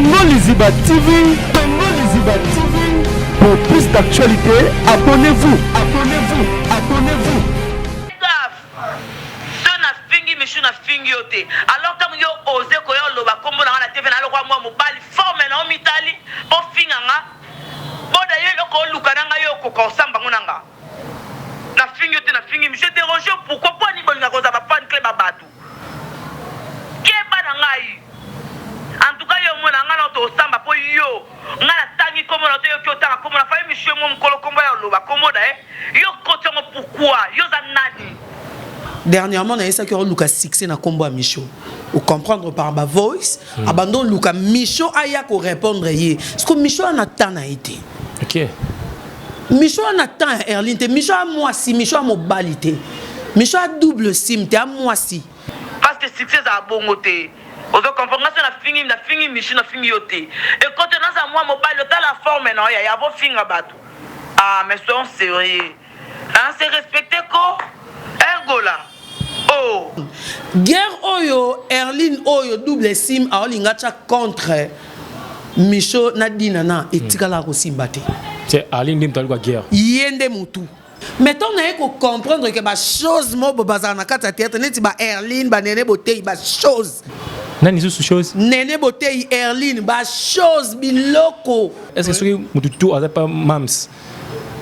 Congo Liziba TV, Congo Liziba TV. Pour plus d'actualités, abonnez-vous, abonnez-vous, abonnez-vous. So nafingi Michou, nafingi yo te. Alors ntango yo ose koya oloba nkombo na nga na TV na lokwa mwa mobali forme na yo mitali mpo finga nga boda yo eloko oluka na ngai, yo okoka osamba ngo na nga. Nafingi yo te, nafingi Michou. Dérange yo pourquoi? Mpo ani bolinga kozala ba fan club ya bato? Keba na ngai. En tout cas yo omona ngai na tosamba mpo yo ngai natangi nkombo na te, yoki otanga nkombo na faye Michou mo mokolo nkombo ya oloba nkombo na ye, yo koti yango pourquoi? Yo oza nani? Dernièrement nayesaki oluka succès na nkombo ya Micho, ocomprendre par bavoice. Abanda oluka Micho aya korépondre ye, parce que Micho ana temps na ye te. Micho ana temps ya Erline te. Micho a mwasi, Micho a mobali te, Micho a double sim te, a mwasi. Parce que succès ezala bongo te, ozo comprendre nga? So nafingi, nafingi Michu, nafingi yo te. Ekote naza mwa mobali, otala forme na yo yaya, vofinga bato. Ah mais soyons sérieux hein, se respecter ko ergola oh. Guerre oyo Erline oyo double sim aolinga tia contre Micho na Dina na etikala kosimba te. C'est Aline nde moto aluka guerre. Ye nde motu. Mais ntango naye kocomprendre ke bachose moko bazala na kati ya théâtre neti ba Erline, banene botei bachose. Nani lisusu chose? Nene botei, Erline, bachose, biloko. Est ce que soki motu tu aza pa mams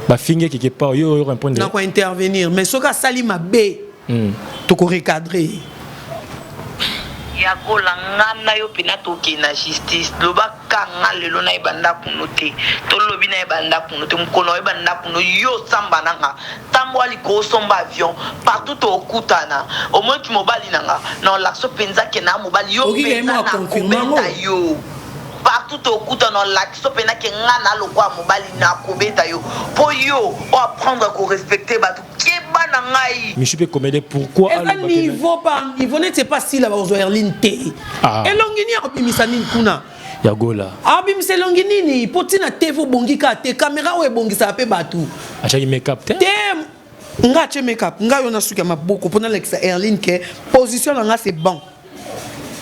bafingi quelque part, yo oyo répondre? Na kointervenir, mais soki asali mabe, tokorecadre ye. Yakola nga na yo mpena tokende na justice. Loba kanga lelo nayeba ndako no te, tolobi nayeba ndako no te, mokolo oyeba ndako no, yo osamba na nga ntambo aliko osomba avion partout tookutana. Omoki mobali na nga na olakisa mpenza ke na mobali yo Oki mpenza kayemo aconfirme yango. nakobeta yo partout tookutana, olakisa mpenza ke nga na lokwa mobali, nakobeta yo mpo yo oapprendre korespecte bato. Keba na ngai. Michu mpe comédien, pourquoi eza aloba ke niveau par niveau neti epa sila bakozwa Erline te. Ah. Elongi nini akobimisa nini kuna? Ya Gola. Abimisa elongi nini? Mpo ntina TV obongi kaka te, caméra oyo ebongisaka mpe bato. Atiaki make-up te. Te, nga atie make-up, nga yo na suki ya maboko mpo nalakisa Erline ke position na nga c'est bon,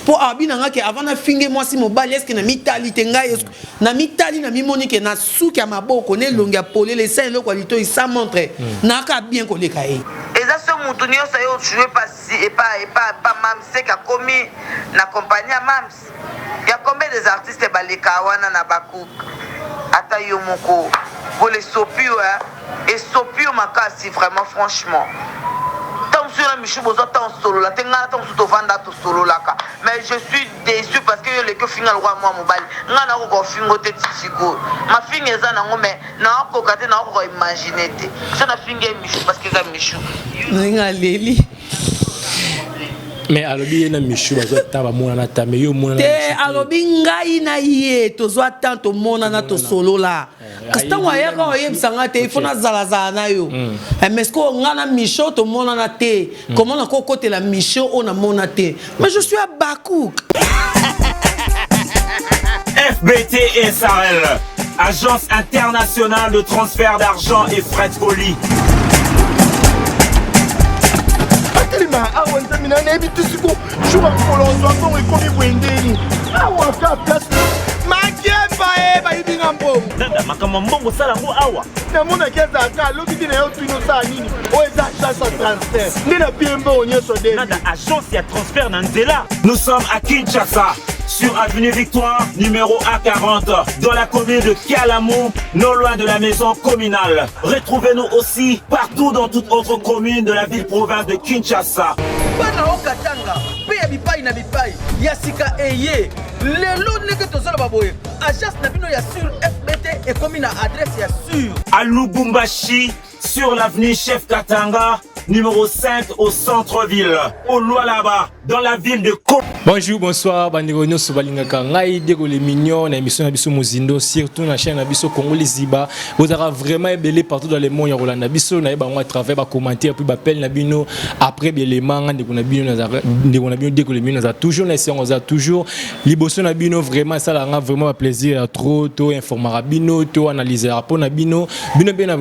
mpo abi na nga ke avant nafinge mwasi mobali eske na mitali te. Ngai na mitali, na mimoni ke na suki ya maboko na elongi ya polele esa eloko ya litoi sa montre nayaka bien koleka ye. Eza so mutu nyonso ayo joue pasi epa epa epa Mams seke akomi na compagnie ya Mams. Ya combien des artistes baleka wana na Bakouk? Ata yo moko Gola, esopi yo hein, esopi yo makasi vraiment. Franchement, ntango mosusu yo na Michu bozwa ntango solola te. Ngai na ntango mosusu tovanda tosololaka, mais je suis déçu parce que yo oleki ofinga lokwa mwa mobali. Ngai nakoka ofingo te ti sikoyo. Mafinga eza nango, mais nakoka te, nakoka imagine te so nafingi ye Michu parce que eza Michu. Ndenge aleli. Mais alobi ye na Michu bazwa temps bamonana ta, mais yo omonana te. Alobi ngai na ye tozwa temps tomonana, tosolola, kasi ntango ayaka oyebisa nga te, ifo nazalazala na yo. Mais ce que nga na Micho tomonana te, comment nakokotela Micho oyo namona te? Mais je suis à Bakouk. FBT SARL, Agence internationale de transfert d'argent et frais de colis. Atelema awa, nzambe na nayebi te siko jour ya mokolo ozwa mbongo ekomi boye ndeni awa ka place makemba e bayibi nga mbongo. Nanda, makambo ya mbongo osala yango awa. Namonaki azalaka alobi te na yo tuni osala nini. Oyo eza agence ya transfert nde na pie mbongo nyonso de. Nanda, agence ya transfert na nzela. Nous sommes à Kinshasa, sur avenue Victoire, numéro A40, dans la commune de Kalamu, non loin de la maison communale. Retrouvez-nous aussi partout dans toute autre commune de la ville-province de Kinshasa. Bana okatanga mpe ya bipai na bipai ya sika eye lelo ndenge tozoloba boye, agence na bino ya sur FBT ekomi na adresse ya sur. À Lubumbashi, sur l'avenue Chef Katanga, numéro 5 au centre-ville, au Lualaba, dans la ville de Ko. Bonjour, bonsoir, bandeko nyonso balingaka ngai Deko le Mignon na émission na biso Mozindo, surtout na chaîne na biso Congo Liziba. Bozalaka vraiment ebele partout dans le monde ya kolanda biso na bango à travers ba commentaires puis ba appel na bino après belema. Nga ndeko na bino ndeko na bino Deko le Mignon naza toujours na esengo, za toujours liboso na bino. Vraiment esalaka vraiment ba plaisir ya trop to informaka bino, to analysera mpo na bino. Bino mpe na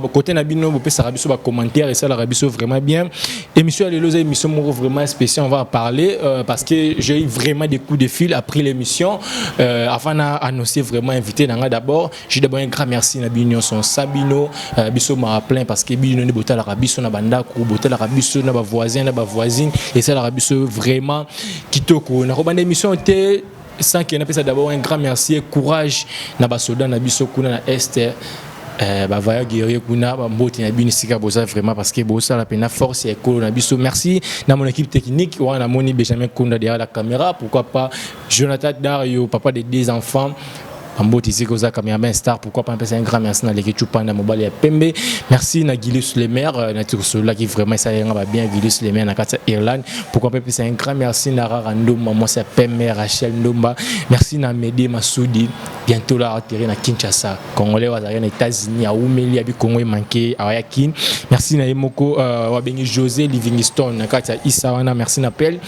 côté na bino bopesaka biso ba commentaire, esalaka biso vraiment bien. Émission ya lelo eza émission moko vraiment spéciale. On va en parler parce que que j'ai eu vraiment des coups de fil après l'émission. Avant d'annoncer vraiment invité na nga d'abord, j'ai d'abord un grand merci na bino son Sabino, biso m'a plein parce que bino ne botalaka biso na bandako, botalaka biso na ba voisin, na ba voisine et ça la biso vraiment kitoko. Na kobanda émission te sans que napesa d'abord un grand merci et courage na ba soldats na biso kuna na est, bavaya guerrier kuna, bambote na bino esika boza vraiment, parce que bosala mpenza force ya ekolo na biso. Merci na mon équipe technique wana, namoni Benjamin Konda derrière la caméra, pourquoi pas Jonathan Dario, papa de deux enfants, bambote esika oza, cameraman star. Pourquoi pas mpesa un grand merci na Leki Chupanda, mobali ya pembe. Merci na Gilus Lemaire na Tirsolaki, vraiment esalenga babien Gilus Lemaire na kati ya Irlande. Pourquoi pas mpesa un grand merci na Rara Ndomba, mwasi ya pembe, Rachel Ndomba. Merci na Mede Masudi, bientôt là atterri na Kinshasa, congolais oyo azalaki na États-Unis, aumeli abi Congo emanke awaya Kin. Merci na ye moko wabengi José Livingstone na kati ya Isa wana. Merci na Pel.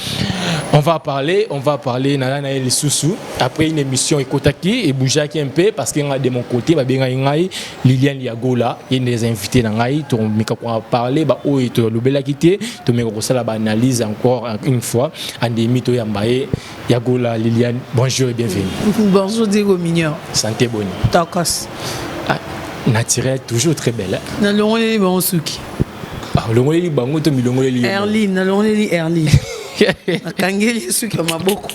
On va parler na ye lisusu après une émission ekotaki ebougeaki un peu, parce que nga de mon côté babengai ngai Liliane Liagola, ye nde eza invité na ngai. Tomeka parler baoyo tolobelaki te, tomeka kosala baanalyse encore une fois. Andemi toyamba ye. Yagola Liliane, bonjour et bienvenue. Bonjour Diego Mignon. Santé boni? Tokos. Ah, naturel, toujours très belle, hein? Nalongoleli bango suki. Ah, olongoleli bango to milongoleli yo? Erline, nalongoleli Erline, nakangeli suki ya maboko.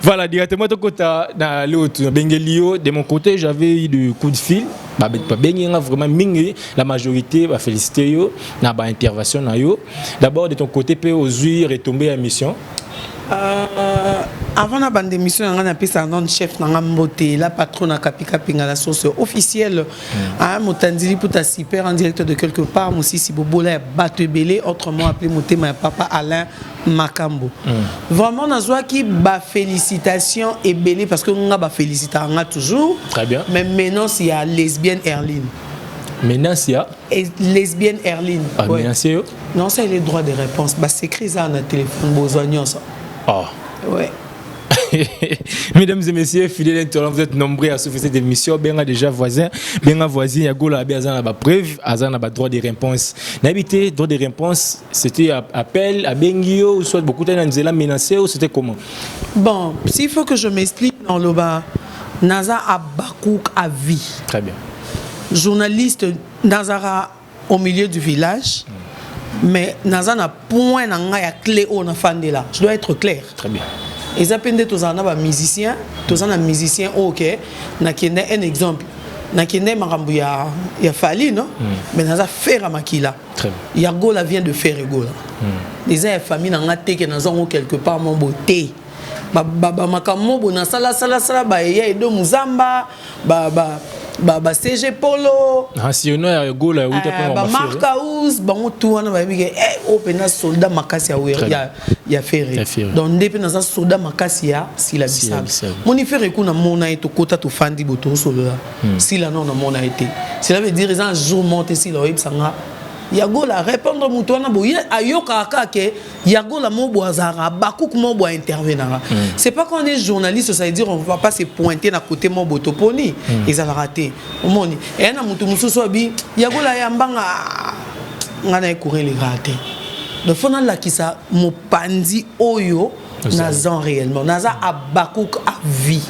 Voilà, directement tokota na leo nabengeli yo. De mon côté, j'avais eu de coup de fil, babengi nga vraiment mingi, la majorité bafélicité yo na baintervention na yo. D'abord, de ton côté mpe ozwi retombé ya mission? Avant na banda émission na ngai, napesaka nano chef na nga mbote, la patronne Kapikapinga, la source officielle, ah, motandili puta super en direct de quelque part, mosisi bobola ya bato ebele, autrement appelé motema ya papa Alain Makambo. Vraiment nazwaki bafélicitation ebele, parce que nga bafélicitaka nga toujours. Très bien. Mais maintenant il y a lesbienne Erline. Menace ya? Et lesbienne Erline. Ah, ouais. Menace yo? Non, ça, il est droit de réponse, basecret eza na téléphone, bozwa nyonso. Ah. Ouais. Mesdames et messieurs, fidèles internautes, vous êtes nombreux à suivre cette émission. Benga déjà voisin, benga voisin, Yagola abe azana ba preuve, azana ba droit de réponse. N'habité droit de réponse, c'était appel à Bengio ou soit beaucoup de nzela menacé ou c'était comment? Bon, s'il faut que je m'explique dans le bas, naza abakouk à vie. Très bien. Journaliste, nazara au milieu du village, mais naza na point na nga ya clé oyo nafandela. Je dois être clair. Très bien. Eza mpe nde tozala na bamusicien, toza na musicien oyo ke nakende, un exemple, nakende makambo ya Fally, non, mais naza Ferre makila. Très bien. Yagola vient de Ferre Gola. Eza ya famille na nga te ke nazwango quelque part mo bo te. Bamakambo mo bo nasalasalasala baeya edo muzamba ba CG Polo. Ah, si on a Yagola uta pa ba Mark House, bango tu wana bayebi ke eh oyo mpenza soldat makasi ya Ferre. Donc nde mpe naza soldat makasi ya Sila Bisala. Moni Ferre kuna, mona ye, tokota, tofandi bo, tosolola. Sila no namona ye te. Cela veut dire eza un jour mo te Sila oyebisanga Yagola répondre moto wana boye, ayokaka kaka ke Yagola mo bo azalaka bakuku mo bo intervenaka. C'est pas quand on est journaliste, ça veut dire on va pas se pointer na côté mo bo toponi. Ezalaka te. Omoni eya na moto mosusu abi Yagola ya mbanga nga na ekure elekaka te. Donc faut nalakisa mopanzi oyo naza réellement, naza abakuk à vie.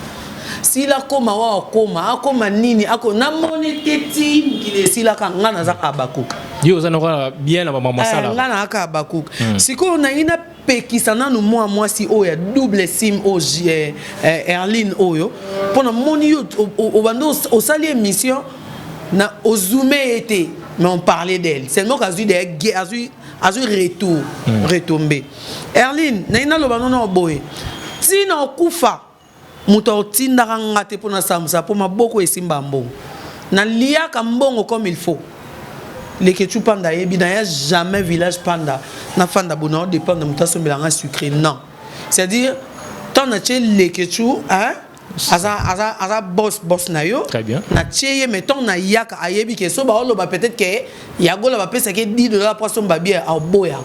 Sila akóma wa akóma akóma nini ako namoni te ti mokili esilaka, nga naza kaka abakuka. Yo oza nakoka bien na bamama sala. Nga na kaka abakuka. Sikoyo nayi napekisa nanu mwa mwasi oyo ya double sim oyo, Erline oyo, mpo namoni yo obandi osali émission na ozoome ye te, mais on parlait d'elle seulement qu'azwi de azwi retour, retombé. Erline, nayi naloba nono boye, ntina okufa moto aotindaka nga te mpo nasala mosala, mpo maboko esimba mbongo, naliaka mbongo comme il faut. Leketu panda ayebi naya jamais village panda nafanda bo na odépendre moto asombelanga sucré, non. C'est-à-dire ntango natie Leketu, hein, aza boss, boss na yo. Très bien. Natie ye, mais ntango nayaka ayebi ke so baoloba peut-être ke Yagola bapesaki 10 $ po asomba bie, aboya,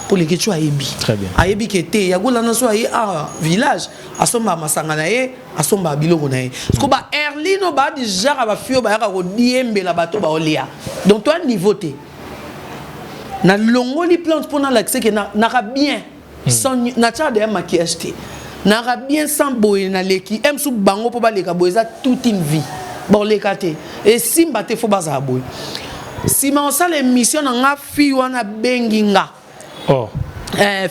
mpo Leketu ayebi. Très bien. Ayebi ke te Yagola na so aye awa village, asombaka masanga na ye, asombaka biloko na ye. Parce que ba Erlino baa déjà bafille oyo bayaka kodiembela bato baolia, donc toa niveau te. Nalongoli plante mpo nalakisa ke naka bien. Sans natiaka deya maquillage te, naka bien sans boye naleki e mosusu bango mpo baleka boye, eza toute une vie, boleka te, esimba te, fo bazala boye. Nsima osala émission na nga, fille wana abengi nga. Oh.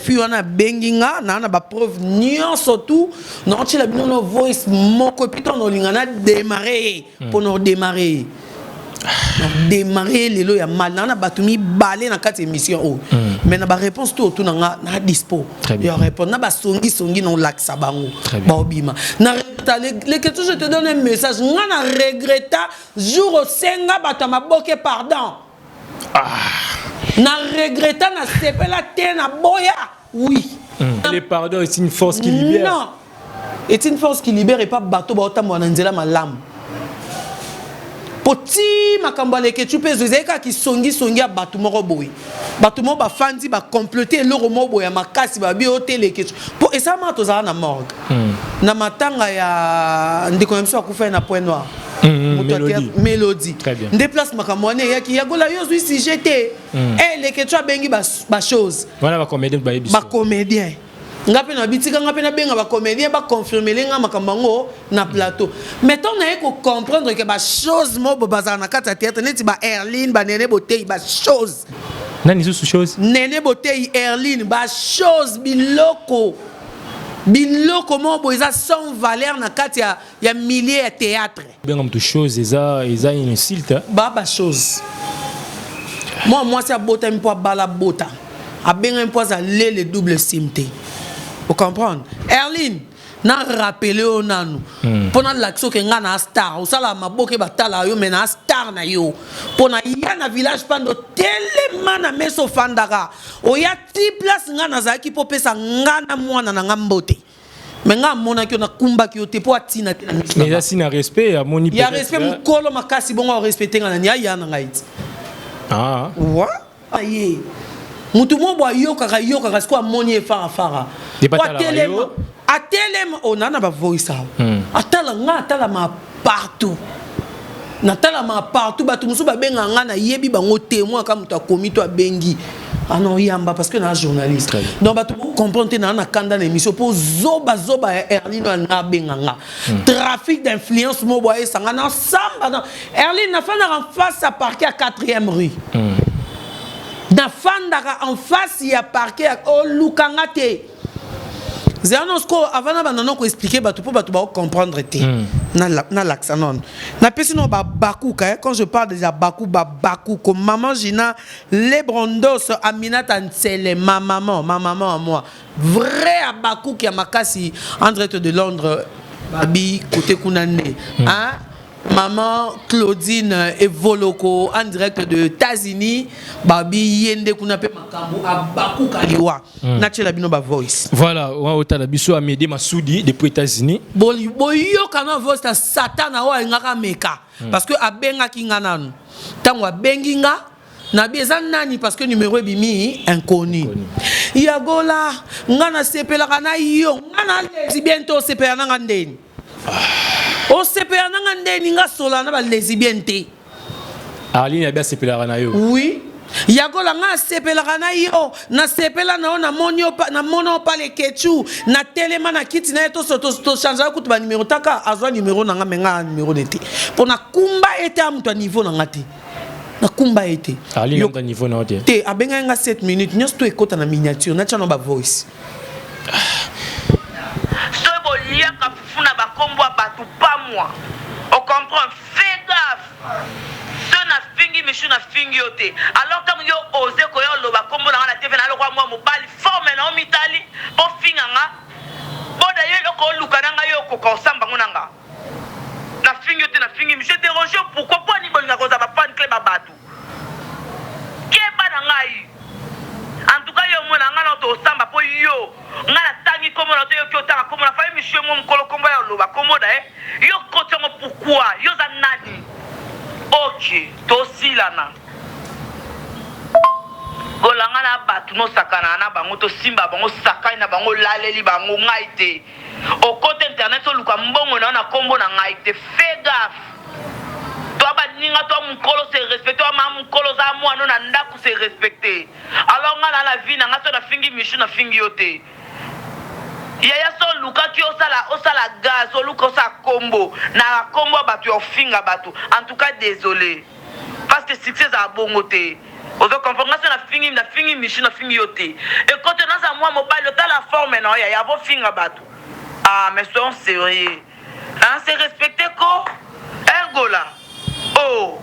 Fille wana abengi nga naa na bapreuve nyonso tu, naotiela bino no voice moko, et puis ntango olinga na démarre ye, mpo na odémarre ye, démarre ye lelo ya mal naa na bato mibale na kati ya émission oyo, mais na baréponse to otuna nga na dispo ya répondre na basongisongi, na olakisa bango baobima na les questions. Je te donne un message: nga na regretta jour osenga bato ya maboke pardon. Na regretta, nasepela te, na boya, oui. Le pardon est une force qui libère. Non, est une force qui libère et pas bato baotambola na nzela malamu. Po ti makambo aleke tu mpe ezali kaka kisongisongi ya bato moko boye, bato moko bafandi, bacomplote eloko moko boye ya makasi, babi oyo te Leketu. Mpo esalamaka, tozala na morgue na matanga ya ndeko na biso akufa na Point Noir. Mélodie. Mélodie. Très bien. Nde place makambo wana eyaki yagola, yo ozwi sujet te. Leketu abengi bachose. Wana bacomédien bayebi biso. Bacomédien, nga mpe na bitika, nga mpe nabenga bacomédien, baconfirmele nga makambo yango na plateau. Mais ntango naye kocomprendre ke bachose moko bazala na kati ya théâtre, neti ba Erline, banene botei, bachose. Nani lisusu chose? Nene botei, Erline, bachose, biloko biloko moko boye eza sans valeur na kati ya milieu ya théâtre. Benga moto chose, eza une insulte, hein? Ba bachose, mwa mwasi abotami mpo abala bota, abengami mpo aza lele double sim te, ocomprendre? Erline, na rappele oyo nanu mpo nalakisa oke nga na star, osalaka maboke, batala yo, me na star na yo mpo na ya na village pando telema na meso, ofandaka oya ti place nga nazalaki mpo opesa nga na mwana na nga mbote, me nga amonaki yo, nakumbaki yo te mpo atina te na miso na Mais eza si na respect amoni. Ya peut-être, respect. Hein? Mokolo makasi bongo arespecte nga nani aya na ngai ti. Ah. Wa aye mutu moko bo ayokaka yokaka, sikoyo amoni ye farafara. Ye batalaka yo. Atelema o naa na bavoice awa. Atala nga, atalama partout, natalama partout. Bato mosusu babengaka nga, nayebi bango témoin aka moto akomi to abengi ana oyamba parce que naa journaliste. Très bien. Donc bato comprendre te, naa na kanda na émission mpo zobazoba ya Erline oyo alinga abenga nga, trafic d'influence mo boye esanga na samba na Erline. Nafandaka en face ya parquet ya 4e rue, nafandaka en face ya parquet ya olukanga te. Zela no sikoyo, avant na banda no koexpliquer bato mpo bato baocomprendre te, nalakisa nano, napesi no babakuka. Quand je parle déjà baku babakuko, maman Gina Lebrondos, Aminata Nsele, ma maman, ma maman à moi, vrai abakuki ya makasi, en direct de Londres, babi côté kuna nde, hein? Maman Claudine Evoloko en direct de États-Unis, babi yende kuna pe makambo abakuka liwa. Natiela bino ba voice. Voilà, wa otala biso Amédée Masudi depuis États-Unis. Boyoka na voice ta Satan oyo alingaka meka, parce que abengaki nga nanu. Ntango abengi nga, nabi eza nani, parce que numéro ebimi inconnu. Yagola, nga nasepelaka na yo, nga na lesbienne te, osepela nanga ndeni? Osepela nanga ndeni? Nga sola na balesbienne te. Arline abi asepelaka na yo. Oui, yagola, nga asepelaka na yo, nasepela na yo, namoni yo, namona yo pa Lekechu, natelema na kiti na ye, tochangeaka kutu banimero, taka azwa nimero na nga, me nga nimero ne te, mpo nakumba ye te, ya moto ya niveau na nga te, nakumba ye te. Arline anta niveau na yo te. Te, abengaki nga 7 minutes nyonso to ekota na miniature, natya na bavoice. Soki boliaka fufu na bakombo ya bato pamwa, ocomprendre? Fais gaffe, so nafingi Michu, nafingi yo te. Alors ntango yo ose koya oloba kombo na nga na TV na lokwa mwa mobali forme na yo mitali mpo finga nga boda yo, eloko oluka na ngai, yo okoka osamba ngo na nga. Nafingi yo te, nafingi Michu. Dérange yo pourquoi? Mpo ani bolinga kozala bafan club ya bato? Keba na ngai. En tout cas yo omona ngai na tosamba mpo yo ngai natangi kombo na to yoki otanga kombo na faye Michu mo mokolo kombo ya oloba kombo na ye, yo koti yango pourquoi? Yo oza nani? Ok, tosilana kolanga na bato nosakana na bango, tosimba bango, sakani na bango, olaleli bango ngai te. Okota internet, oluka mbongo na yo na kombo na ngai te. Fais gaffe, to baninga. baninga to mokolo se respecte wa ma mokolo oza mwana na ndako se respecte. Alors nga na la vie na nga so nafingi Michou nafingi yo te. Yaya so olukaki osala osala gaz oluka osala kombo na kombo ya bato ya ofinga bato en tout cas désolé parce que succès ezala bongo te. Ozo comprendre nga so nafingi nafingi Michou nafingi yo te. Ekote naza mwa mobali otala forme na yo yaya avofinga bato. Ah mais soyons sérieux. Hein, se respecter ko Ergola. Oh.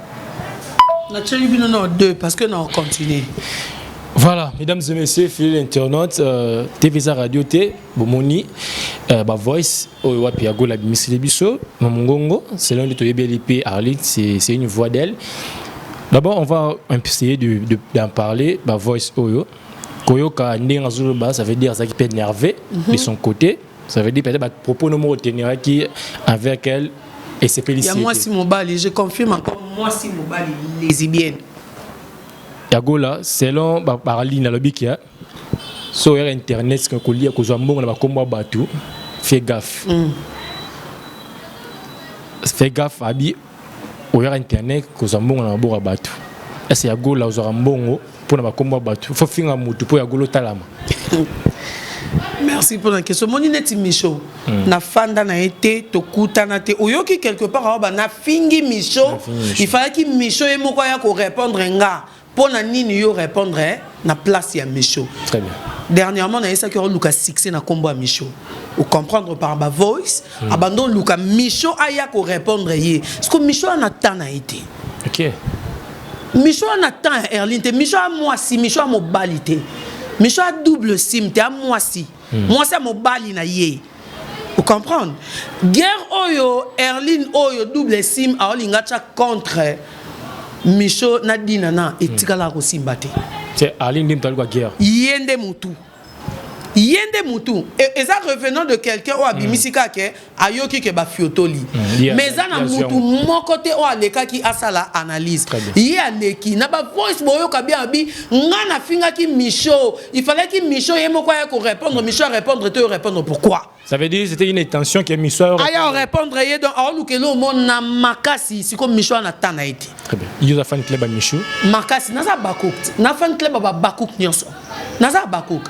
Natieli bino na deux parce que na continuer. Voilà, mesdames et messieurs, fidèles internautes, TVza Radio T, Bomoni, ba voice, oyo wapi ya Gola bimisili biso, Mamungongo, selon de toyebi LP Arlene, c'est une voix d'elle. D'abord, on va essayer d'en parler, ba voice oyo. Koyoka ndenge azoloba, ça veut dire azalaki peut énervé de son côté. Ça veut dire peut-être ba propos no moko teniraki envers elle et c'est Ya félicité. mwasi mobali, je confirme encore mwasi mobali lesbienne. Yagola, selon ba Arlene alobi kia so ya internet ko kolia kozwa mbongo na bakombo ya bato, fais gaffe. Fais gaffe abi oyaka internet kozwa mbongo na maboko ya bato. Ese Yagola ozwaka mbongo mpona bakombo ya bato, fo finga motu mpo Yagola otalama. Merci pour la question. Moni neti Micho. Na fanda na été tokutana te. Oyoki quelque part awa ba na fingi Micho. Nafingi Micho. Il fallait que Micho ye moko ya ko répondre nga. Pona nini yo répondre na place ya Micho. Très bien. Dernièrement na yesaki oluka succès na kombo ya Micho. Ou comprendre par ba voice, abandon luka Micho aya ko répondre ye. Parce que Micho ana temps na été. OK. Micho ana temps ya Erline te, Micho a mwasi, Micho a mobali te. Micho a double sim te a mwasi. Mwasi a mobali na ye. Vous comprendre? Guerre oyo Erline oyo double sim a olinga tcha contre Micho na Dina na etikala ko simba te. C'est Arlene nde moto aluka guerre. Yende mutu. Yende mutu. Eza revenant de quelqu'un oyo abimisi kaka ke ayoki ke bafiotoli. Mais eza na mutu moko te oyo alekaki asala analyse. Très bien. Ye aleki na ba voice boyoka bien abi nga nafingaki Micho. Il fallait que Micho ye moko aya ko répondre, Micho a répondre te répondre pourquoi? Ça veut dire c'était une intention qui Micho a Aya répondre ye donc aolukelo mona makasi siko Micho ana tana ete. Très bien. Yo za fan club ya Micho. Makasi naza bakuk. Na fan club ba bakuk nyonso. Naza bakuk.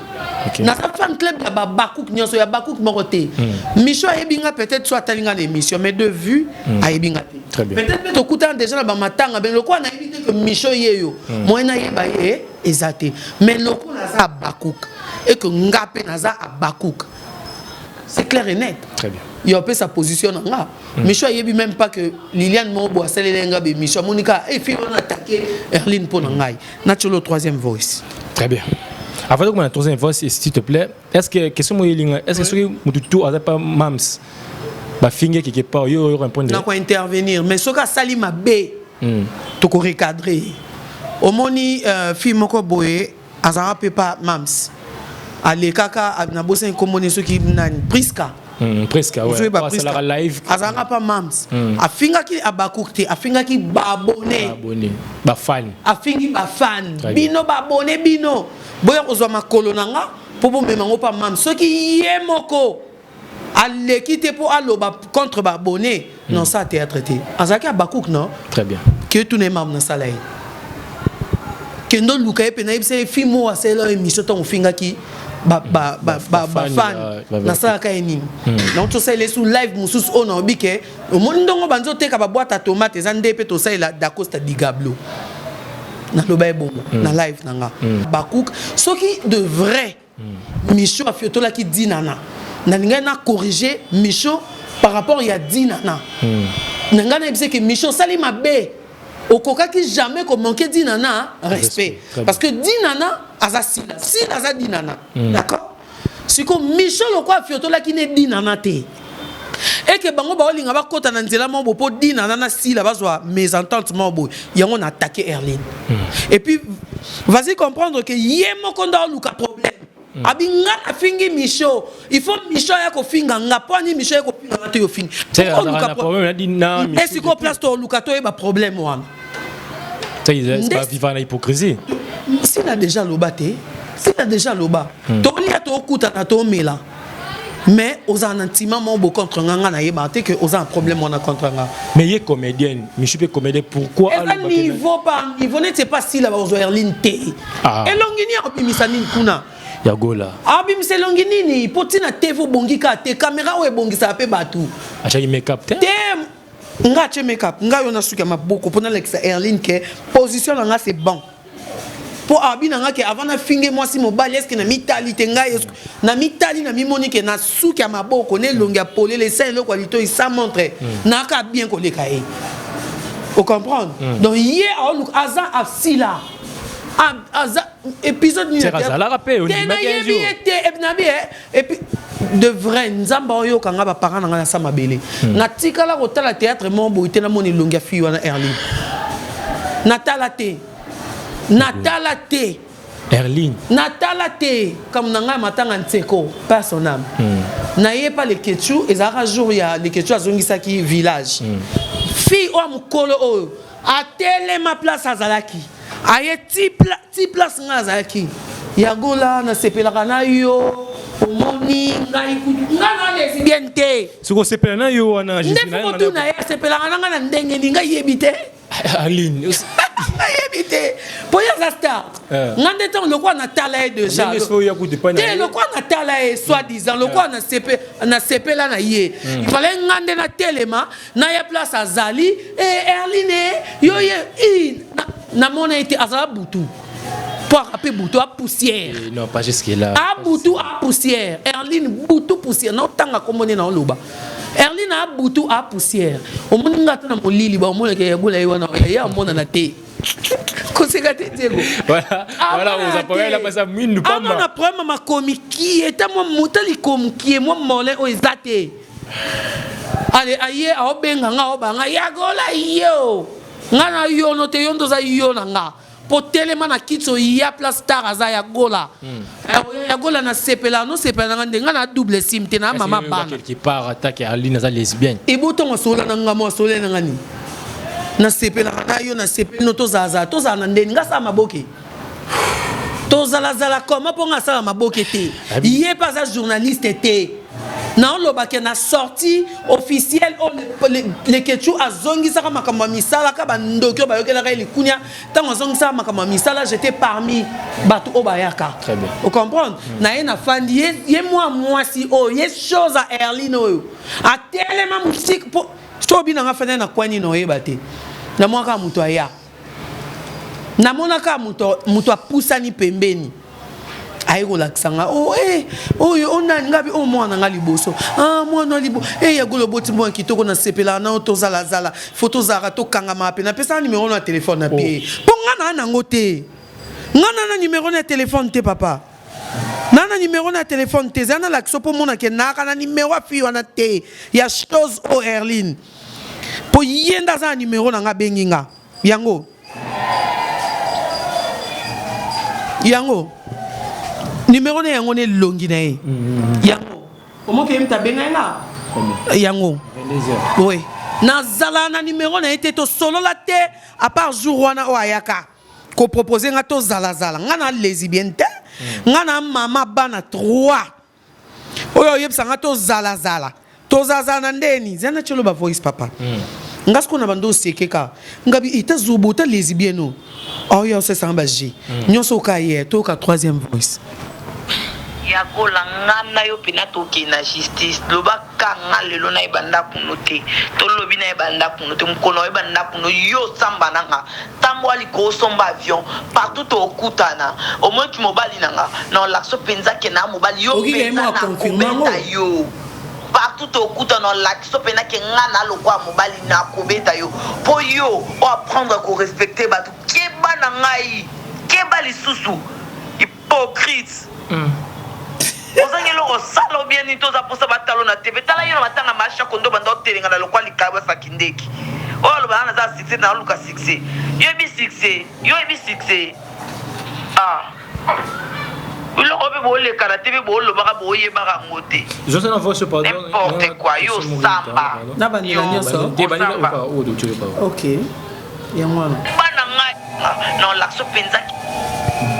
Ok. Naza fan club ya ba bakuk nyonso ya bakuk moko te. Micho ayebi nga peut-être soit atali nga na émission mais de vue ayebi nga te. Très bien. Peut-être peut tokutana déjà na ba matanga ben lokola nayebi te que Micho ye yo. Moi nayeba ye eza te. Mais lokola naza bakuk et que nga pe naza bakuk. C'est clair et net. Très bien. Il a sa position na nga. Micho ayebi même pas que Liliane Mobo asaleli nga be Micho Monica et puis on a attaqué Erline pour na ngai. Naturel troisième voice. Très bien. Avant de commencer la troisième voice, s'il te plaît, est-ce que question moi elinga, est-ce que soki mutu tout aza pas mams ba finge quelque part yo yo répondre. Na ko intervenir mais soka sali mabe. Toko recadrer. Omoni fille moko boye azara pe pas mams. Alekaka na bosa komoni soki nani Priska. Presque, ouais. Ozoyeba Oh, Priska. asalaka live. Azalaka pa mams. Afingaki abakuk te, afingaki ba abonné. Ba abonné, ba fan. Afingi ba fan. Très bien. Bino ba abonné bino. Boya kozwa makolo na nga po bomema ngo pa mams. Soki ye moko aleki te po aloba contre ba abonné, non ça théâtre te. Azalaki abakuk non? Très bien. Que tout ne mam na sala ye. Kendo luka ye pe na yebisa ye film oyo asala émission ntango ofingaki ba Ba fan fan, ba- nasalaka ye nini. Donc tosalela ye su live mosusu oyo nayobi ke omoni ndongo banzi oteka baboite ya tomate eza nde mpe tosalela Dacosta Digablo. Naloba ye bongo na live na nga. Bakuk soki de vrai Micho afiotolaki Dinana, nalingai na corriger Micho par rapport ya Dinana. Na ngai nayebisa ke Micho osali mabe, okokaki jamais ko manquer Dinana respect. Respect, très Parce que Dinana aza Sila, Sila aza Dinana. D'accord? Siko Micho lokwa afiotolaki ne Dinana te. Et que bango baolinga bakota na nzela moko po Dinana na Sila bazwa mésentente moko boye. Yango na attaquer Erline. Et puis vas-y comprendre que ye moko nda oluka problème. Abi nga afingi Micho, il faut Micho ya kofinga nga po ani Micho ya kofinga nga te yo fingi. C'est Pourquoi la oluka na problème na Dina Micho. Est-ce que place to oluka to yeba problème wana? Ça, ils pas vivre na hypocrisie. Sila déjà loba te. Sila déjà loba. Tolia to okuta na to mela. Mais oza na ntima moko bo contre nga, nga nayebaka te que oza na problème wana contre nga. Mais ye comédienne, Michou mpe comédien, pourquoi eza niveau par niveau neti epa sila bakozwa Erline te. Ah. Elongi nini akobimisa nini kuna? Ya Gola. Abimisa elongi nini mpo ntina TV obongi kaka te, caméra oyo ebongisaka mpe bato. Atiaki make-up te. Te, nga atie make-up, nga yo na suki ya maboko mpo nalakisa Erline ke position na nga c'est bon, mpo abi na nga ke avant nafinge mwasi mobali, eske na mitali te? Ngai na mitali, na mimoni ke na suki ya maboko na elongi ya polele, esa eloko ya litoi sa montre, nayaka bien koleka ye, ocomprendre? Donc ye aoluka aza asila aza épisode nini? Seka azalaka mpe te. ondimaki un Nayebi jour. ye te nabi et puis de vrai, Nzambe oyoka nga, baparent na nga na sa mabele, natikala kotala théâtre moko boye te, namona elongi ya fille wana Erline. Natala te, natala te. Erline. Natala te. Kambo na ngai matanga ntseko pa son âme, naye pa Lekechu, ezalaka jour ya Lekechu azongisaki village. Fille oyo ya mokolo oyo atelema place azalaki, aye ti place ngai azalaki. Yagola, nasepelaka na yo, omoni ngai kutu ngai na lesbienne te. Soki osepela na yo wana Nde fo kotuna ye asepelaka na ngai na ndenge nini, ngai yebi te. Aline. Nayebi te, mpo ye aza star. Nga nde ntango lokola natala ye déjà Ndenge soki oya kutu epai na te ye. Lokola natala ye, soit disant lokola nasepela na ye, il fallait nga nde natelema, naya place azali. Erline, yo ye namona ye te, azala butu mpo aka mpe butu a poussière. Eh, non, pas jusque là. Abutu a poussière, Erline butu poussière, naotanga kombo nde naoloba. Erline abutu a poussière. Omoni nga ata na molili, baomonaka Yagola ye wana, ye amonana te. Koseka te, Diego. Voilà, oza problème là, parce mwindu pamba. Amona problème makomi kie eta mwa mota likomu kie mwa molin oyo eza te. Ale aye aobenga nga, aobanga Yagola yo, nga na yo no te, yo nde oza yo na nga po telema na kiti oya place star aza ya Gola. Ya Gola, nasepela nosepela na nga nde nga na double sim te na mama bana. Quelque part attaque Aline aza lesbienne. Ebotongo asola na nga mo asola na nga nini, nasepelaka na yo, nasepeli no, tozalazala, tozala na ndeni nga asala maboke, tozalazala koma mpo nga asala maboke te. Ye mpe aza journaliste te, naolobake na sortie officielle oyo Lekechu azongisaka makambo ya misala ka bandoki oyo bayokelaka ye likunia. Ntango azongisaka makambo ya misala, j'étais parmi bato oyo bayaka. Très bien. Ocomprendre? Na ye nafandi ye mwa mwasi oyo ye chose ya Erline oyo atelema mosika mpo so obinanga fana na kwani na oyeba te. Namonaka moto aya, namonaka moto apusani pembeni, aye kolakisa nga o eh, oyo onani nga bi oyo mwana nga liboso. Ah, mwana libo eh, Yagola, oboti mwana kitoko, nasepelaka na yo, tozalazala, fo tozalaka tokangama mpe napesaka nimero na telefone na pie mpo nga naa nango te. Nga na nimero na telefone te, papa, na nimero na telefone te. Eza nalakisa mpo monake naaka na nimero ya fille wana te, ya chose oyo Erline, mpo ye nde aza na nimero na nga, abengi nga yango yango nimero na yango na elongi na ye yango. Omoki ye moto abengai nga yango. Oui, nazala na nimero na ye te, tosolola te à part jour wana oyo ayaka kopropose nga tozalazala. Nga na lesbienne te, nga na mama bana 3 oyo oyebisa nga tozalazala, tozalazala na ndeni zela na tielo ba voice, papa. Nga sikoyo na bando oseke ka nga bi ita zubu ta lesbienne o oyo osesanga ba g nyonso oka ye toyoka troisième voice. Yagola, nga na yo mpena tokende na justice. Loba kanga lelo nayeba ndako no te, tolobi nayeba ndako no te, mokolo oyeba ndako no yo osamba na nga ntango aliko osomba avion partout tookutana. Omoki mobali na nga na olakso mpenza ke na mobali yo Oki mpenza mo na aconfirme yango. kobeta yo partout tookutana, olakso mpena ke nga na lokwa mobali na kobeta yo mpo yo oapprendre korespecte bato. Keba na ngai, keba lisusu, hypocrite. Ozangi eloko osala obien nini? Toza mposa batalo na TV. Tala yo na matanga masha kondo banda otelenga na lokwa likaya basaki ndeki oyo alobaka naza succès, na oluka succès. Yo yebi succès? Yo yebi succès? Ah, biloko mpe boleka na TV, bolobaka, boyebaka yango te. José na voice, pardon. N'importe quoi, yo samba. Na bandela nyonso. Te bandela oyo oyo Ok, yango wana. Bana ngai na olakso mpenza.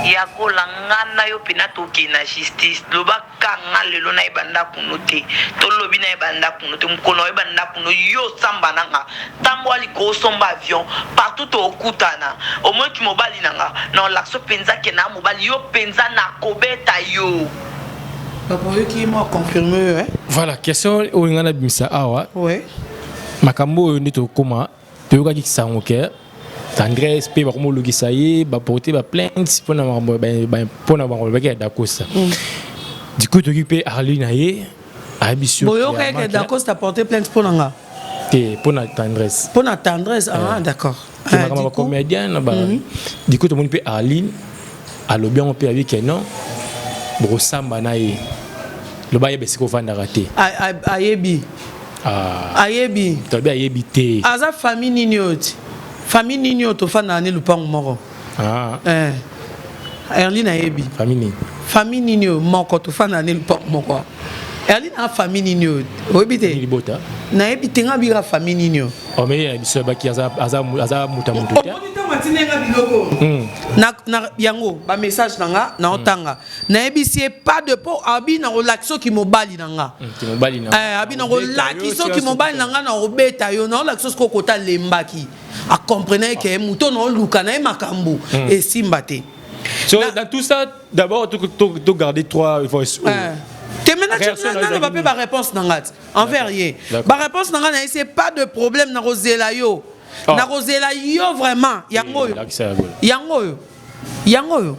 Ya Gola nga na yo pena tokende na justice loba ka nga lelo nayeba ndaku no te to lobi nayeba ndaku no te mokolo nakoyeba ndaku no yo osamba na nga tambola likolo somba avion partout tokutana omoni ki mobali na nga na olakisa yo penza ke na mobali yo penza nakobeta yo. Papa oyoki ye mwa confirme yo eh? Voilà, question oyo nga nabimisa awa. Ouais. Makambo oyo nde tokoma toyokaki sango ke tendresse mpe bakomi kolukisa ye baporte baplainte mpona makambo mpona bango balobaki ya dacosta mm. du coup toyoki mpe arli na ye ayebisi boyokaki ke dacosta porte plainte mpo na nga te mpo na tendresse mpo na tendresse ah eh. d'accord te eh, makambo bacomédien na ba mhm. du coup tomoni mpe arline alobi yango mpe abi ke non bokosamba na ye loba ayeba esika ofandaka te ayebi ah. Ayebi. Toyebi ayebi te. Aza famille nini oyo ti? Famille nini oyo tofandaka ne lupangu moko? Ah. Eh. Erline ayebi. Famille nini? Famille nini oyo moko tofandaka ne lupangu moko. Erline a famille nini oyo? Oyebi te? Libota. Nayebi te nga bika famille nini oyo? Oh mais ye biso baki aza aza aza muta mutu te. Omoni ntango atindi nga biloko. Hmm. Na na yango ba message na nga na otanga. Hmm. Nayebisi ye pas de po abi na kolakisa ki mobali na nga. Hmm, eh, abi na kolakisa ki mobali na nga na kobeta yo na kolakisa soki okota lembaki. A comprenait que moto na oluka na ye makambo hmm. esimba te. So, na, dans tout ça, d'abord, tu, tu, tu garder trois voices. Eh. Te maintenant, naloba mpe baréponse na nga ti envers ye baréponse na nga na ye c'est pas de problème nakozela yo oh. nakozela yo vraiment yango oyo yango oyo Yango oyo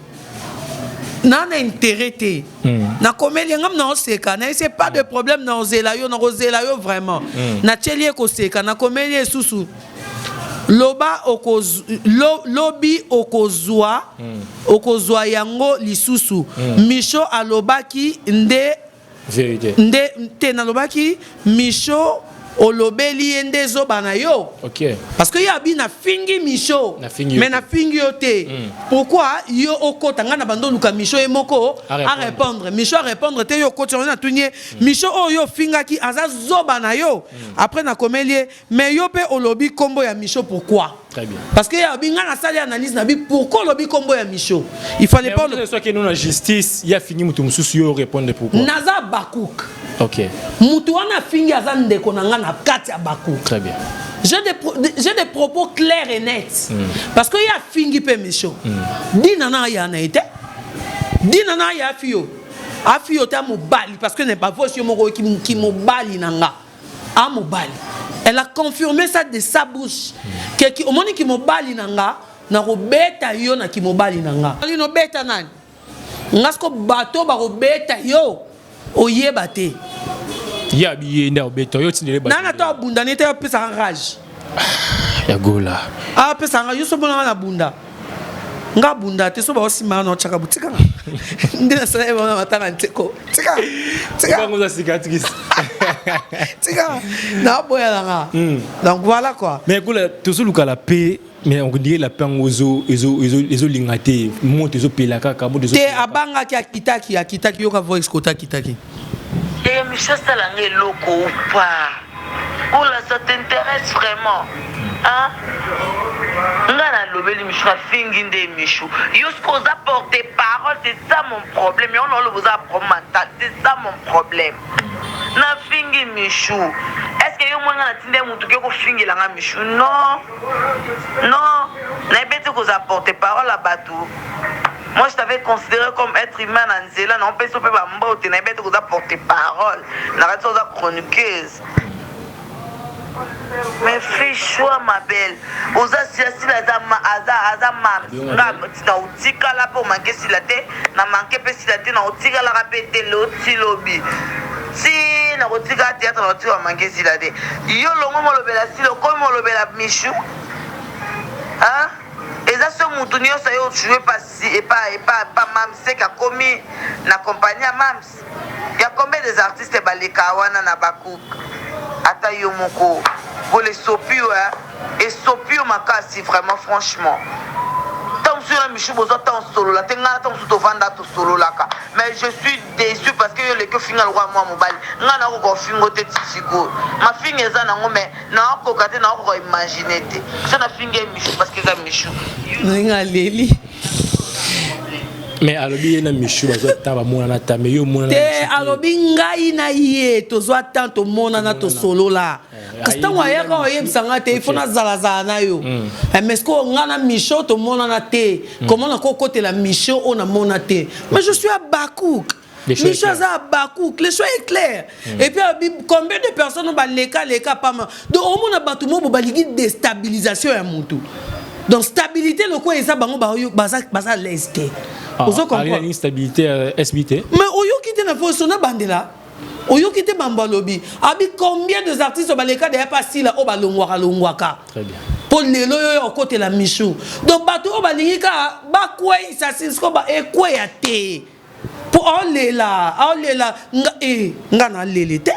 na na intérêt te mm. nakomeli ngam na oseka na ese pas de problème na ozela yo na kozela yo vraiment mm. natieli ye koseka nakomeli ye susu loba okoz, lo, lobi okozwa mm. okozwa yango lisusu mm. Micho alobaki nde Verite. Nde te nalobaki Micho olobeli ye nde zoba na yo. Okay. Parce que ye abi na fingi Micho. Na fingi mais na fingi yo te. Mm. Pourquoi yo okota nga na bando luka Micho ye moko a répondre. Micho a répondre te yo okoti na tuni ye. Mm. Micho oyo ofingaki aza zoba na yo. Mm. Après na komeli ye mais yo pe olobi kombo ya Micho pourquoi? Très bien. Parce que ya bi nga na sali analyse na bi pourquoi olobi kombo ya Micho? Il fallait pas le soit que nous na justice ya fini mutu mususu yo répondre pourquoi? Naza Bakouk. OK. Mutu wana fingi aza ndeko na nga na kati ya Bakouk. Très bien. J'ai des, j'ai des propos clairs et nets. Mm. Parce que ya fingi pe Micho. Mm. Dina na ya na ete. Dina na ya fio. Afio ta mobali parce que n'est pas voici yo moko ki, ki mobali na nga. Ah mobali. Elle a confirmé ça de sa bouche. Que ki omoni ki mobali na nga na kobeta yo na ki mobali na nga. Lino beta nani? Nga siko bato ba kobeta yo oyeba te. Ya biye nda obeta yo tindele ba. Nana to abunda ne te apesa rage. Ya gola. Ah pesa nga yo so bona na bunda. Nga bunda te so ba osimba na ochaka butika. Nde na sala ba matanga nteko. Tika. Tika. Bango za cicatrice. Tika. Na boya na nga. Hmm. Donc voilà quoi. Mais gola tozoluka la paix mais on dirait la paix yango ezo ezo ezo ezolinga te moto ezopela kaka moto te abangaki akitaki akitaki yoka voice kota akitaki. Yaya Michou asala nga eloko ou pas? Gola ça t'interesse vraiment hein? Nga nalobeli Michou nafingi nde Michou yo sikoyo oza porte parole c'est ça mon problème yango naoloba oza problème mental c'est ça mon problème nafingi Michou est ce que yo moni nga natindi mutu ke kofingela nga Michou non non nayebi ete kozala porte parole ya bato moi je t'avais considéré comme être humain na nzela na opesi yo mpe bambote nayebi ete koza porte parole na kati oza chroniqueuse mais fais choix ma belle oza sila sila aza aza aza mams nga na otikala mpe omanke sila te na manke mpe sila te na otikalaka mpe te loti lobi ti na kotika théâtre na kotika manke sila te yo longo molobela sila okomi molobela michou hein eza so mutu nionso aye ojoue pa epa epa epa mams seke akomi na compagnie ya mams ya combien des artistes baleka wana na bacook ata yo moko bola esopi yo hein esopi yo makasi vraiment franchement ntango mosusu yo na michou bozwa ntango solola te ngai na ntango mosusu tovanda tosololaka mais je suis déçu parce que yo oleki ofinga lokola mwa mobali ngai nakoka ofingo te ti sikoyo mafinga eza nango mais Naokoka te naokoka imagine te so nafingi ye michou parce que eza michou. Ndenge aleli. Mais alobi ye na Michou bazwa temps bamonana ta, mais yo omonana te. Alobi ngai na ye tozwa temps, tomonana, tosolola. Kasi ntango ayaka oyebisa nga te, ifo nazalazala na yo. Mais ce nga na Micho tomonana te, comment nakokotela Micho oyo namona te? Mais je suis à Bakouk. Micho aza à Bakouk, le choix est clair. Et puis alobi combien de personnes oyo baleka leka pama. Donc omona bato mo bo balingi déstabilisation ya motu. Donc stabilité lokola eza bango baza l'aise te. Ozo comprendre? Stabilité SBT. Mais oyoki te na foso na bandela, oyoki te mambo alobi abi combien des artistes baleka deya pa sila oyo balongwaka longwaka mpo lelo oyo okotela Michou. Donc bato oyo balingi kaka bakweyisa Cisco, ekweya te mpo aolela aolela nga e nga nalele te.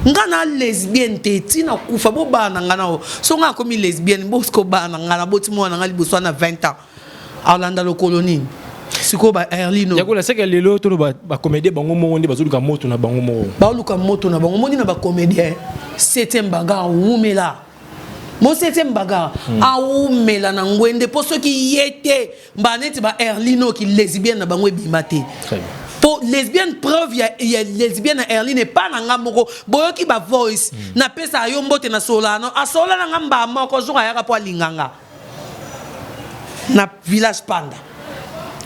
Nga na lesbienne te, ntina kufa bobala na nga na so nga akomi lesbienne, bosiko bala na nga na boti mwana na nga liboso wana 20 ans, aolanda lokolo nini sikoyo ba Erlino. Yakola seke lelo tolo bacomédien bango moko nde bazoluka moto na bango moko. Baoluka moto na bango. Omoni na bacomédien, septième bagarre wumela mo, septième bagarre awumela na ngwende, mpo soki ye te mba neti ba Erlino ki lesbienne na bango ebima te. Mpo lesbienne, preuve ya lesbienne na Erline epa na nga moko, boyoki bavoice. Napesaka yo mbote na solano, asola na nga mbaa moko jour ayaka mpo alinga nga na village Panda.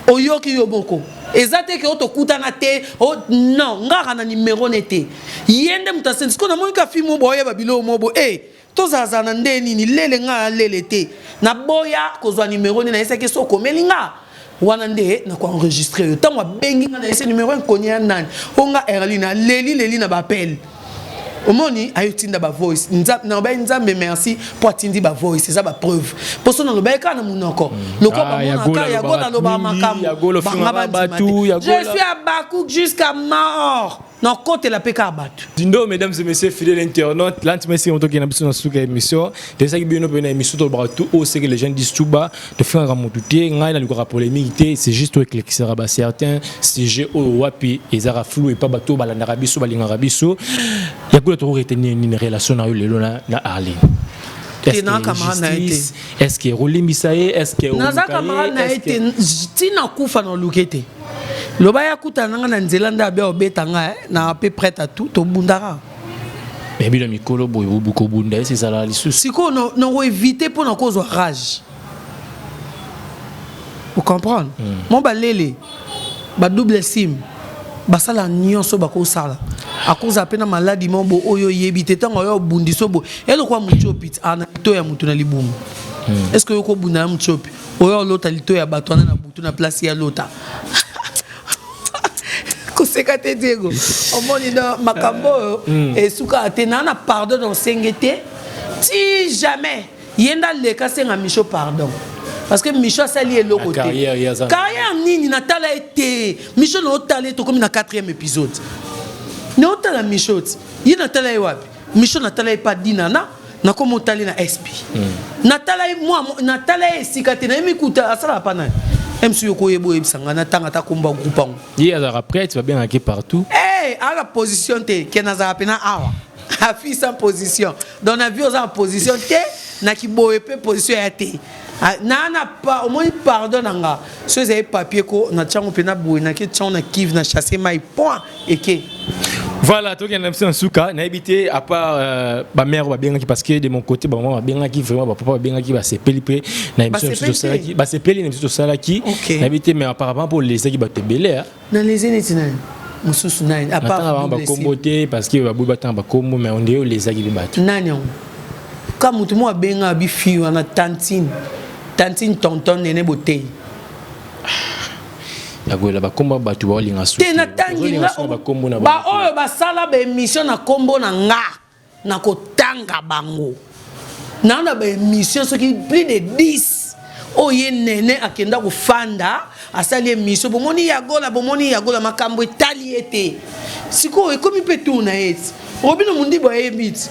Oyoki yo moko, eza te ke oyo tokutana te. Non, ngaka na numero ne te, ye nde moto aseni. Sikoyo namoni ka fi mo boyeba biloko mo bo e tozalazala na nde nini lele nga na lele te, naboya kozwa numero nde nayesaki so okomeli nga wana nde nakoenregistre yo. Ntango abengi nga, nayesi numero inconnu ya nani o nga Erline, aleli leli na baappel. Omoni ayotinda bavoice, nalobai Nzambe merci mpo atindi bavoice, eza bapreuve. Mpo so nalobaki kaka na monoko lokola bamonaka yago nalobaka makambo banga bandima te. Je suis à Bakouk jusqu'à mort, nakotela mpe kaka bato. Dindo, mesdames et messieurs, fidèles internautes, lentement, on toki na biso na suka émission. Tezaki bino pe na émission to tout au ce que les gens disent tout bas, de faire un motu te, ngai na luka polémique te, c'est juste éclaircir ba certains sujets oyo wapi ezara flou et pas bato balandaka biso, balingaka biso. Ya kula to retenir une relation na yo lelo na Arlene. Te, na camarade na ye te. Est-ce que rolimbisa ye? Est-ce que Naza camarade na ye te, ntina kufa na oluke te. Loba ya kutana nanga na nzela nde abe obeta nga na pe prête à tout, tobundaka. Mais bino mikolo boye kobunda esi ezalaka lisusu? Sikoyo nakoevite mpo na kozwa rage, ocomprendre? Mo balele badouble sim basala nyonso bakosala, akozala mpe na maladi mo bo oyo oyebi te. Ntango oyo obundisa boye, elokwa mutiopi ana lito ya motu na libumu. Est ce que oyo kobunda na mutiopi oyo olota lito ya bato wana na butu na place ya lota? Koseka te, Diego. Omoni no makambo oyo esukaka te. Naa na pardon na osenge te ti jamais. Ye nde aleka asenga Micho pardon, parce que Micho asali eloko te. Carrière nini? Natala ye te Micho, na otala ye, tokomi na 4e épisode na otala Micho ti ye. Natala ye wapi Micho? Natala ye pa Dinana, nakoma otali na sp. Natala ye mwa, natala ye esika te. Nayebi kuta asalaka pa nani mc yo koyeba, oyebisa ngai natanga ata komba groupe yango. Ye azalaka prêtre, babengaki partout. Hey, aza position te ke nazala mpena awa afi sans position. Donc na vie oza na position te, na kiboye mpe position ya te. Naa na pa omoni pardon na nga so ezali papier ko na tiango mpena boye, nake tiango na kive na chasse mai point eke. Voilà, tokende na biso na suka. Nayebi te, à part bamère babengaki, parce que de mon côté bamama babengaki vraiment, bapapa babengaki, basepeli mpe na émission na biso tosalaki, basepeli na émission tosalaki. Nayebi te, mais apparemment mpo olesaki bato ebele. Nalese neti nani mosusu? Nani? À part bakombo te, parce que baboyi batanga bakombo, mais on dirait olesaki mpe bato. Nani yango? Ka motu mo abenga bifi wana tantine, tantine, tonton nene botei. Yakoyela bakombo bato baolinga. Te, natangi baoyo basala baémission na kombo na nga, na kotanga bango naa na baémission soki plus de 10 oyo ye nene akenda kofanda asali émission. Bomoni Yagola, bomoni Yagola, makambo etali ye te. Sikoyo ekomi mpe tour na ye ti Robino Mundibo ayebi ti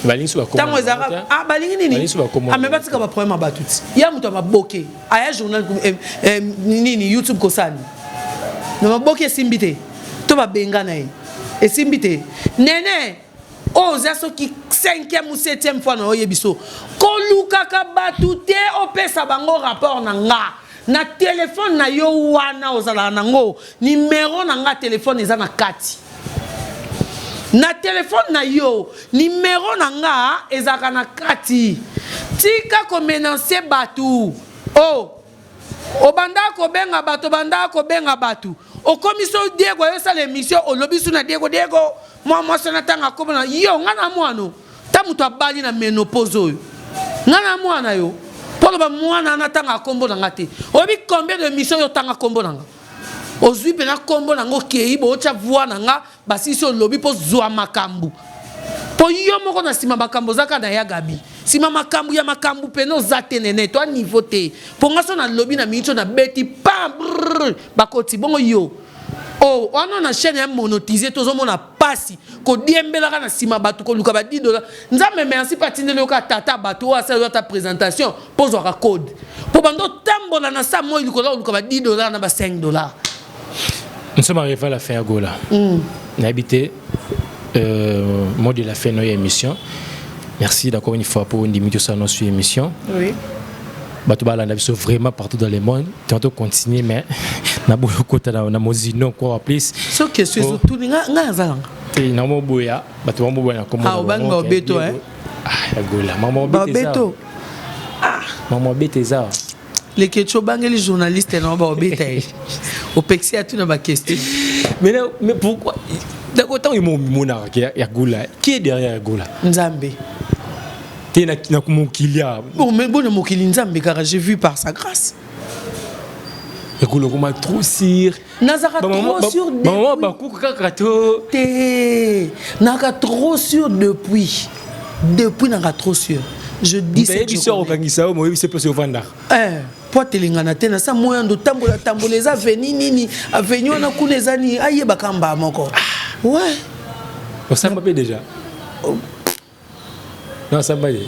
ntango ezalaka balingi nini ame batika baproblème ya bato ti ya moto ya maboke aya journal nini YouTube kosani na maboke esimbi te, to babenga na ye esimbi te. Nene oyo oza soki 5e ou 7e fois na oyebi so kolukaka bato te, opesa bango rapport na nga. Na telefone na yo wana ozalaka nango, numero na nga telefone eza na kati. Na telefone na yo, numero na nga ezalaka na kati. Tika ko menacer batu. Oh, obanda kobenga bato, obanda kobenga bato, okomi so Diego ayosala émission, olobi su na Diego, Diego mwa mwasi wana ntango akoma na yo, nga na mwana ta moto abali na ménopause oyo, nga na mwana yo mpo loba mwana wana ntango akombo na nga te. Oyebi combien de émission oyo otanga kombo na nga? Ozwi mpena kombo na nga, okei bootya voix na nga, basisi olobi mpo zwa makambo, mpo yo moko na nsima makambo oza kaka na ya Gabi, nsima makambo ya makambo pene oza te nene to niveau te. Mpo nga so nalobi na miniti oyo nabeti pam brrr, bakoti bongo yo oh, wana na chaîne ya monétisé, tozomona pasi kodiembelaka na nsima bato koluka ba 10 dollar. Nzambe merci mpe atindeli yo kaka tata bato oyo asala yo ata présentation mpo ozwaka code, mpo bando otambola na sa moi likolo koluka ba 10 dollar na ba 5 dollar. Nous sommes arrivés à la fin ya Gola. Nayebi te, mot de la fin ya émission. Merci encore une fois pour ndimi tosala notre émission. Oui. Bato balanda biso vraiment partout dans le monde. Tantôt continuer, mais na boyo kota na mozino encore en plus. So question ezotuni nga, nga nazalanga. Te, na moboya bato bamoboya na kombo. Ah, obangi baobeto, eh? Ah, ya Gola, mama obete eza. Babeto. Mama obete eza. Lekeci, obangeli journaliste na baobeta ye, opekisi atuna baquestion. Mais, là, mais pourquoi? D'accord, tant que mon ya Gola, qui est derrière ya Gola? Nzambe. Te, na mokili ya Bon, mais bon, mokili Nzambe kaka, j'ai vu par sa grâce. Ya Gola koma trop sûr. Nazaka trop sûr. Maman bakuka kaka to. Te, naka trop sûr depuis, naka trop sûr, je dis ce que Oyebi je so connais. Okangisa yo, moyebi se place ovandaka. Eh, po atelengana te na sa moya ndo tambola tambola, eza aveni nini, aveni wana kuna eza nini, ayebaka mbaa moko, ouais. Osamba mpe déjà? Non, osamba te.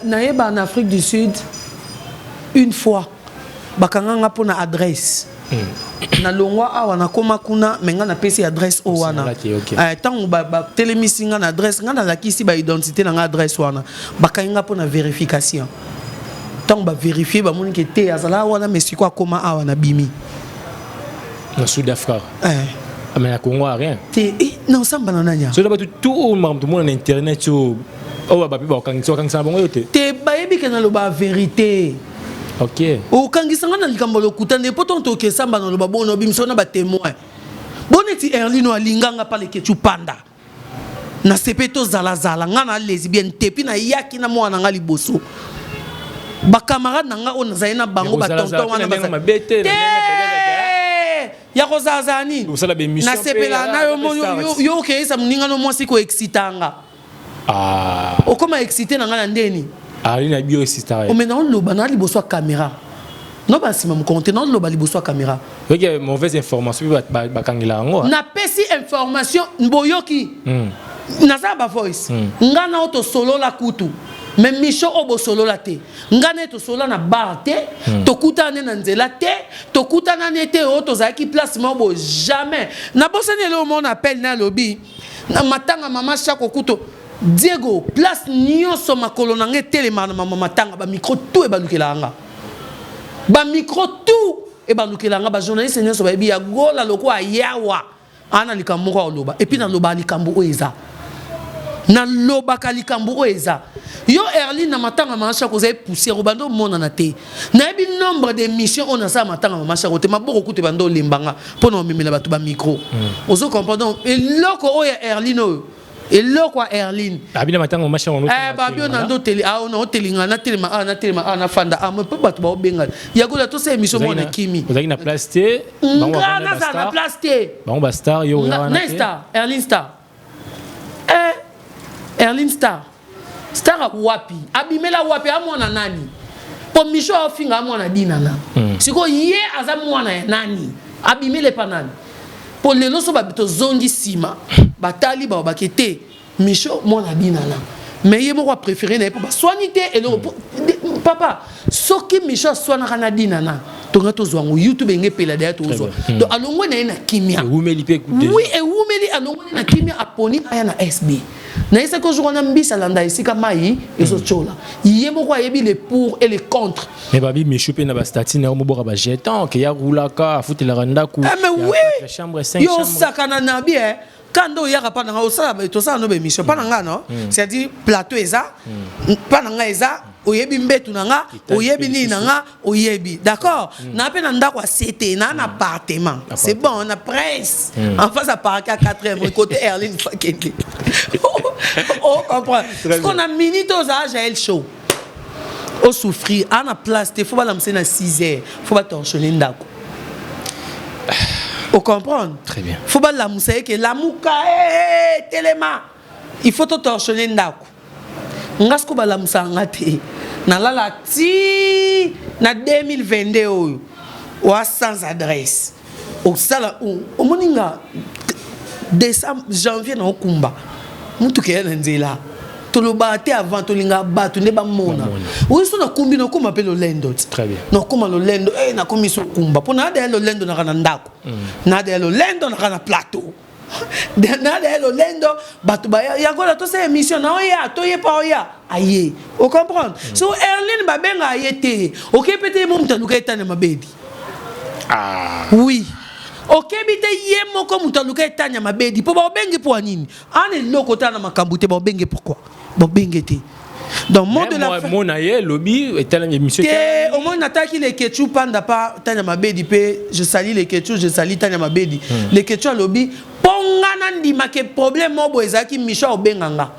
Nayeba en Afrique du Sud, une fois bakanga nga mpo na adresse. Nalongwa awa, nakóma kuna, me nga napesi adresse oyo wana. Osalaki, ok. Eh, ntango batelemisi nga na adresse, nga nalakisi baidentité na nga, adresse wana, bakangi nga mpo na vérification. Ntango baverifie, bamoni ke te, azala wana, mais sikoyo akóma awa, nabimi. Na Sud Afrique? Eh. Ah, mais na Congo a rien. Te, eh, na osamba na nani awa? So bato tout oyo makambo tomona na internet oyo, oyo bapi bakangisa, bakangisa na bango yo te. Te, bayebi ke naloba vérité. Okangisa nga na likambo ya lokuta nde mpo ntongo tokesamba, naloba bono obimiso na batémoin bo neti Erlino alinganga pa Lekecu panda na sepe tozalazala, nga na lesbienne te, mpi nayaki na mwana nga liboso, bacamarade na nga oyo nazali na bango, kozalazala batonton mpe wana na ndenge mabe te, na te ya kozalazala nini. Kosala baémission mpe, Nasepela na yo. ah, star. Yo okeyesa moninga no mwasi koexcitanga. Ah. Okoma excité na nga na ndeni. Ali na bio sister. Ome naoloba na liboso ya caméra, no basima mokongo te, naoloba liboso ya caméra. Ok, mauvaise information mpe bakangela yango, ah. Napesi information, boyoki. Naza na bavoice nga na oyo tosolola kutu, mais micho oyo bosolola te, nga na ye tosolola na bar te, tokutana ne na nzela te, tokutana ne te, oyo tozalaki place moko boye, jamais. Nabosani eloko moko na appel na alobi na matanga mama Chako kutu. Diego, place nyonso makolo na nga etelemaka na mama matanga, bamicro tout ebalukelaka nga, bamicro tout ebalukelaka nga, bajournaliste nyonso bayebi ya Gola lokola yawa aa na likambo moko aloba. Et puis nalobaka likambo oyo eza, nalobaka likambo oyo eza. Yo Erline, na matanga mama Chako ozali poussière, obanda omonana te. Nayebi nombre d'émission oyo nasala matanga mama Chako te, maboko kutu ebanda olembanga mpo na omemela bato bamicro. Ozo comprendre? Donc eloko oyo ya Erline, oyo eloko ya Erline. Abina matango mama Chako. Eh, babi oyo nando oteli awa na otelinga, natelema awa, natelema awa, nafanda awa, mpo bato baobenga Yakola tosala émission moko na kimi. Ozalaki na place te. Nga nazala na place te. Bango bastar, yo oya wana Na te. Star Erline, star, eh, Erline star, star wapi? Abimela wapi? Amwana nani? Po Micho aofinga amwana dinana. Sikoyo ye aza mwana ya nani? Abimela epa nani? Po lelo so tozongi nsima, batali balobaki te Micho mwana dinana, mais ye moko apréféré na ye mpo baswani te eloko. Papa, soki Micho aswanaka na dinana, Tonga tozwa yango YouTube enge epela deya tozwa. Donc alongwe na ye na kimia. Ewumeli mpe. Oui, ewumeli, alongwe na kimia, aponi aya na SB. Nayesaki ojour wana mbisi alanda esika mai ezotyola. Ye moko ayebi les pour et les contre. Mais babi Michou mpe na bastati na yo moboka bajeton ke ya rulaka afutelaka ndako. Eh, mais ya oui quatre chambre, cinq yo chambre. osakana na bi eh. Kanda oyaka mpa na nga osala, tosala no baémission mpa na nga, no, c'est-à-dire plateau eza mpa na nga, eza oyebi mbetu na nga, Étage oyebi mpe nini na lisusu. nga oyebi, d'accord. Na mpe na ndako ya sete na na appartement, c'est bon, na prince en face à parc à 4e côté Erline Fakende, o comprendre ce qu'on a minute ozala Jael Show osouffrir a na place te, faut balamuse na 6 heures, faut batorchonner ndako, o comprendre? Très bien. Faut balamusa ye ke lamuka, eh, telema, il faut totorchonner ndako. Nga siko balamusaka nga te, nalala ti na 2022 oyo oa sans adresse osala. Omoni nga décembre, janvier na okumba mutuka eya na nzela, tolobaka te avant, tolingaka bato nde bamona oyo so nakumbi, nakóma mpe lolendo ti. Très bien. Nakóma lolendo, eh, nakomi so okumba mpo naadaya lolendo naka na ndako, naadaya lolendo naka na plateau, naadaya lolendo bato baya yango na tosala émission na oya toyepa oya aye, ocomprendre? So Erline babengaka ye te, okebi mpe te, ye mo moto aluka etane mabedi. Ah. Oui, okebi te, ye moko moto aluka etanya mabedi mpo baobenge mpo ya nini ana eloko tala na makambo te, baobenge pourquoi baobenge te. Donc mot de la fin. Mona ye lobi etalami émission. Te, omoni natalaki Lekechu panda pa Tanya Mabedi mpe je sali Lekechu, je sali Tanya Mabedi. Lekechu alobi mpo nga nandimake problème moko boye ezalaki Micho aobenga nga,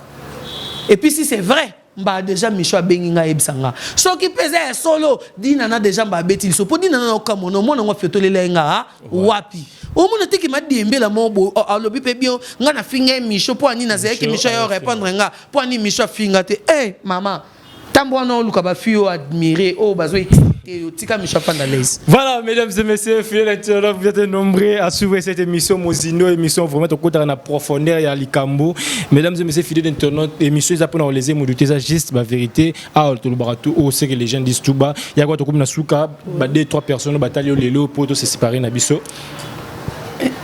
et puis si c'est vrai mba déjà Micho abengi nga, ayebisa nga soki mpe eza ya solo. Dinana déjà mba abeti liso mpo Dinana na okamona omona ngo afiotoleli ye nga wapi, omona teke madiembela moko boye. Oh, alobi mpe bio nga nafinga ye Micho mpo ani nazalaki Micho ayo répondre nga mpo ani Micho afinga te. Eh mama, ntambo wana oluka bafille oyo admire oyo bazo excité yo, tika Micho afanda lese. Voilà, mesdames et messieurs, fidèles internautes, vous êtes nombreux à suivre cette émission Mozindo, émission vraiment de na profondeur ya likambo. Mesdames et messieurs, fidèles internautes, émission eza pona les moduté ça juste la vérité. Ah, tout le baratou, oh, c'est que les gens disent tout bas. Il y a quoi to na suka, ba deux trois personnes bataille lelo pour to se séparer na biso.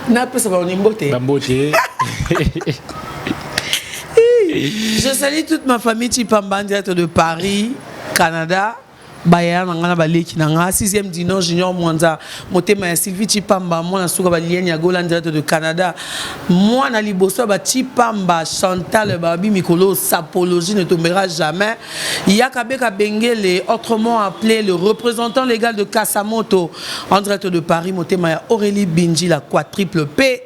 Napesa bango mbote. Ba mbote. Je salue toute ma famille Chipamba en direct de Paris, Canada. Baya na nga na baleki na nga 6e dino Junior Mwanza, motema ya Sylvie Chipamba, mwana suka balieni ya Gola en direct de Canada, mwana liboso ya bachipamba Chantal Babi Mikolo, sapologie ne tombera jamais. Yakabeka Bengele, autrement appelé le représentant légal de Kasamoto en direct de Paris, motema ya Aurélie Binji, la quadruple P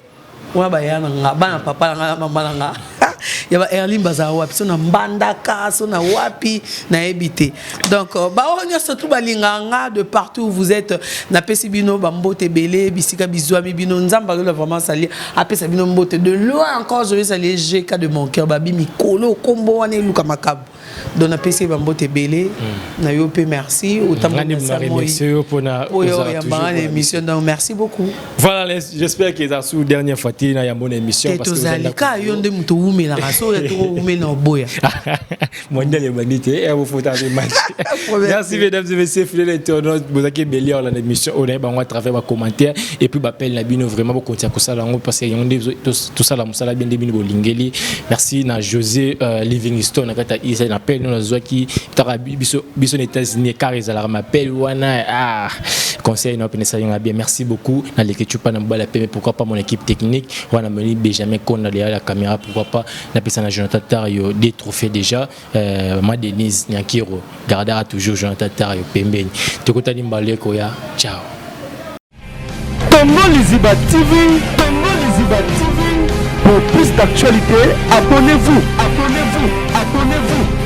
wana, baya na nga, bana papa na nga na mama na nga ya ba Erline bazala wapi, so na Mbandaka, so na wapi, nayebi te. Donc baoyo nyonso tu balingaka nga de partout où vous êtes, napesi bino bambote ebele bisika bizwami bino. Nzambe alola vraiment sali apesa bino mbote de loin. Encore je vais saluer GK de mon cœur, babi mikolo kombo wana eluka makambo. Donc napesi ye bambote ebele na yo mpe merci. Remercier yo mpona oyo oyambanga na émission, donc merci beaucoup. Voilà, j'espère que eza su dernière fois te na yambo na émission. Te, tozali ka yo nde moto owumelaka, so oyo tokowumela na oboya. Mondial ebandi te, bofota mpe match. Merci mesdames et messieurs, fidèles internautes, bozalaki ebele awa na émission oyo, naye bango à travers bacommentaire et puis bapele na bino. Vraiment bokontinua kosala yango parce que yango nde tosala mosala bien nde bino bolingeli. Merci na José Livingstone na kati ya Israel, na pele no nazwaki taka biso biso na États-Unis car ezalaka mapele wana. Ah, conseil na pene esalinga bien. Merci beaucoup na Leke Chupa na mobali ya peme. Pourquoi pas mon équipe technique wana, moni Benjamin Konda derrière la caméra. Pourquoi pas napesa na Jonathan Tario des trophées déjà, ma Denise Nyankiro gardera toujours Jonathan Tario pembeni. Tokotani mbala ekoya, ciao. Congo Liziba TV, Congo Liziba TV. Pour plus d'actualités, abonnez-vous, abonnez-vous, abonnez-vous.